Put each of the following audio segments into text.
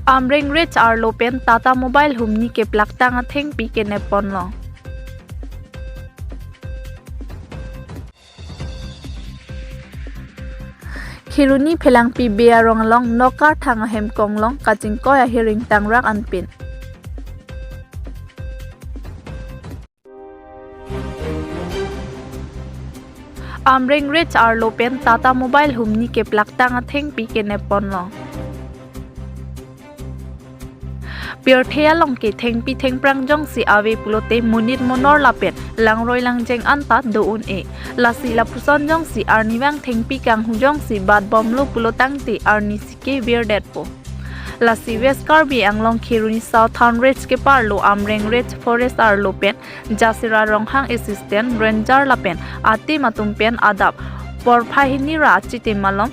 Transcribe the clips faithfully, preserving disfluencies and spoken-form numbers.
Amreng Ridge arlo pen Tata Mobile humni keplaktang athengpi kenep ponlo. Kheroni Phelangpi Bey arong along nok karthang ahem konglong kachingkoi ahiring tangrak anpin. Amreng Ridge arlo pen Tata Mobile humni keplaktang athengpi kenep ponlo. Pirthe along ke thengpi thengphrang jongsi ave pulote monit monor lapen langroi langjeng anta do un-e. Lasi lapuson jongsi arnivang thengpi kanghu jongsi bat bomlo pulo tangte arnisi ke virdetpo. Lasi West Karbi Anglong Kheroni Southern Ridge keparlo Amreng Ridge Forest arlo pen Jasira Ronghang Assistant Ranger lapen atim atum pen adap porphai hini ra achitim malom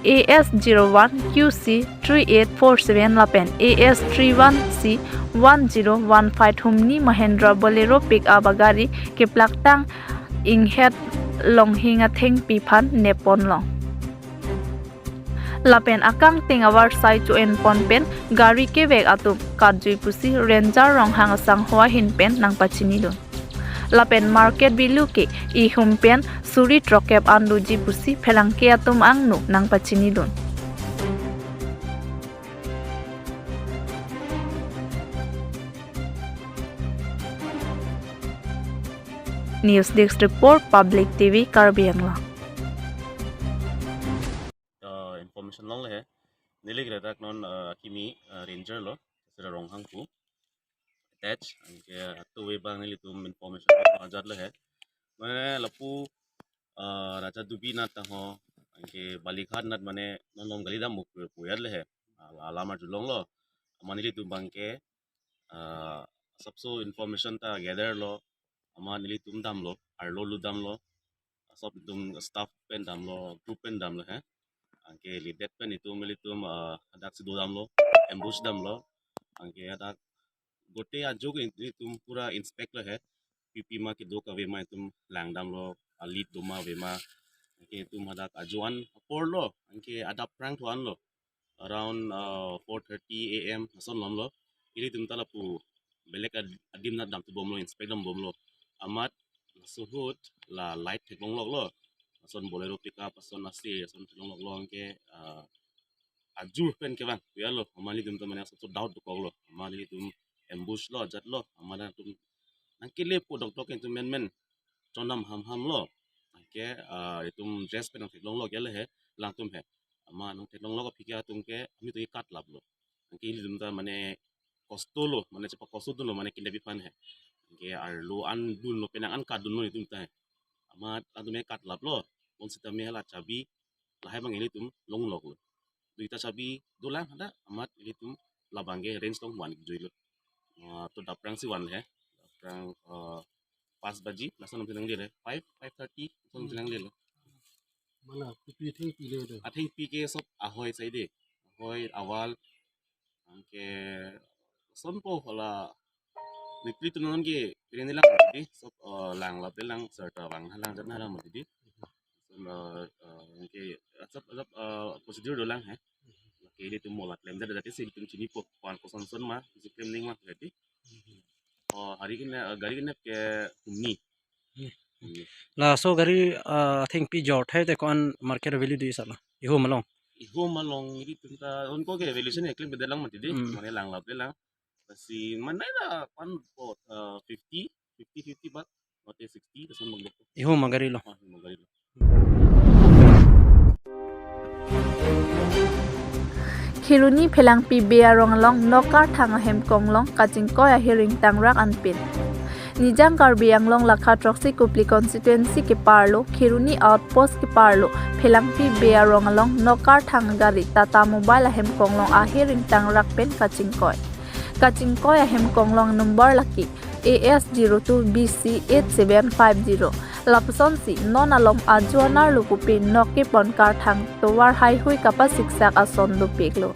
A S zero one Q C three eight four seven lapen A S three one C one zero one five humni Mahindra Bolero pickup agari keplaktang inghet longhing athengpi aphan nep ponlo. Lapen akangting avarsai cho-en pon pen gari kevek atum katjui pusi Ranger Ronghang asangho ahin pen nangpachinidun. Lapen market value ke ihum pen suri throkkep an doji pusi pherangke atum angno nangpachinidun. News Desk Report, Public T V, Karbi Anglong. Uh, information longle he. Neli ke ladak non, uh, kimi, uh, ranger lo, Jasira Ronghang pu. Attach, anke atovar abang nelitum information ajat le he. Mane lapu, uh, Raja Dubi nat tangho, anke Balighat nat mane non lom gali dam pu, pu ajat le he. Ala, alam arjulonglo. Amat nelitum abangke, uh, asapso information ta gather lo. Amat nelitum damlo, arlo lu damlo. Asap itum staff pen damlo, group pen damlo he. Anke leader pen itum nelitum, uh, hadak si do damlo, ambush damlo. Anke hadak gote ajo ke nelitum pura inspect lo he. Pi pi ma kedo kave ma itum lang damlo, a-lead do ma ave ma. Anke itum hadak ajo an apor lo, anke adap phrang tho an lo. Around, uh, four thirty A M ason lom lo. Ilitum ta lapu belek ad-, adim nat damthu bomlo, inspect dam bomlo. Amat laso ahut la light theklong lok lo. Lason Bolero pickup, lason ase, lason theklong lok lo anke, uh, ajur pen kevang. Pu ajat lo, amat nelitum ta mane asapso doubt dokok lo. Amat nelitum ambush lo, ajat lo, amat nangtum nangkelepo dokdok itum menmen. Chondam hamham lo. Anke, ah, itum dress pen nangtheklong lok ajat le he, alangtum he. Amat nangtheklong lok aphi ke atum ke, ami to ikat lap lo. Anke ilitum ta mane kosto lo, mane chepakosto dunlo, mane kinda biphan he. Anke arlo an dunlo, penang an kat dunlo itum ta he. Amat alangtum ke kat lap lo. Bonsita me hala chabi, lahai abang ilitum long lok lo. Duita chabi dolang hadak, amat ilitum labang ke range tong van juilo. Ah, to daprang si van he. Daprang, ah, pas baji, lason nangpi nangle le. Five, five thirty, lason nangpi nangle le. Mana, kopi thengpi le do? Athengpi ke sob ahoi saide. Ahoi, awal, anke sonpo hala nitri tunon ke piring nilang mati di, sob, eh, lang lap le lang serta vang halang jat halang mati di. Son, eh, eh, anke asap, asap, eh, procedure dolang he. Anke ilitum mola klem jat jat si ilitum chinipo, ko-an koson son ma, si klem ning ma jadi. Oh, hari kene, eh, gari kene ke humni. Hmm. Humni. Laso gari, eh, athengpi jor thai te ko-an market value do-ik sala? Ihum along. Ihum along ilitum ta, unko ke valuation eklem beda lang mati di, Hmm. mane lang lap le lang. Lasi mana la pan po, eh, fifty, fifty, fifty bak, mate sixty, lason bang dek. Ihum agari lo. Ah, ihum agari lo. Kheroni Phelangpi Bey arong along nok karthang ahem konglong kachingkoi ahiring tangrak anpin. Nijang Karbi Anglong lakha throksi Kopili constituency keparlo, Kheroni outpost keparlo, Phelangpi Bey arong along nok karthang agari Tata Mobile ahem konglong ahiring tangrak pen kachingkoi. Kachingkoi ahem konglong number lake A S zero two B C eight seven five zero. Lapusonsi non alom ajo anerlo pupe nok kepon karthang tovar haihui kapasiksak ason dopiklo.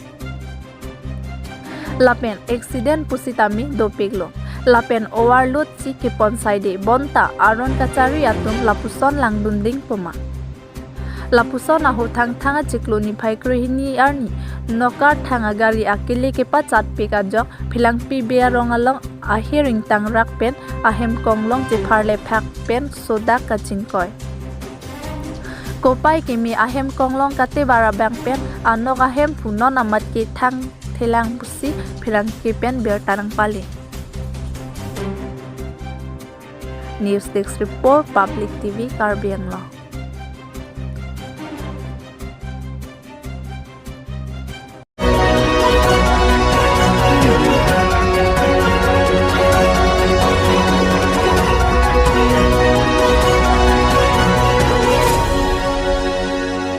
Lapen accident pusitame dopiklo. Lapen overload si kepon saide bonta aron kachari atum lapuson langdunding puma. Lapuson ahut Thangthang achiklo niphai krehini arni Nokar thang agari akele kepachatpik ajok Phelangpi Bey arong along aher ingtangrak pen ahem konglong chepharle phak pen sodak kachingkoi. Kopai keme ahem konglong katebar abang pen anok ahemphu non amat ke thangthelang pusi pherangke pen birta nangpale. News Desk Report, Public T V, Karbi Anglong.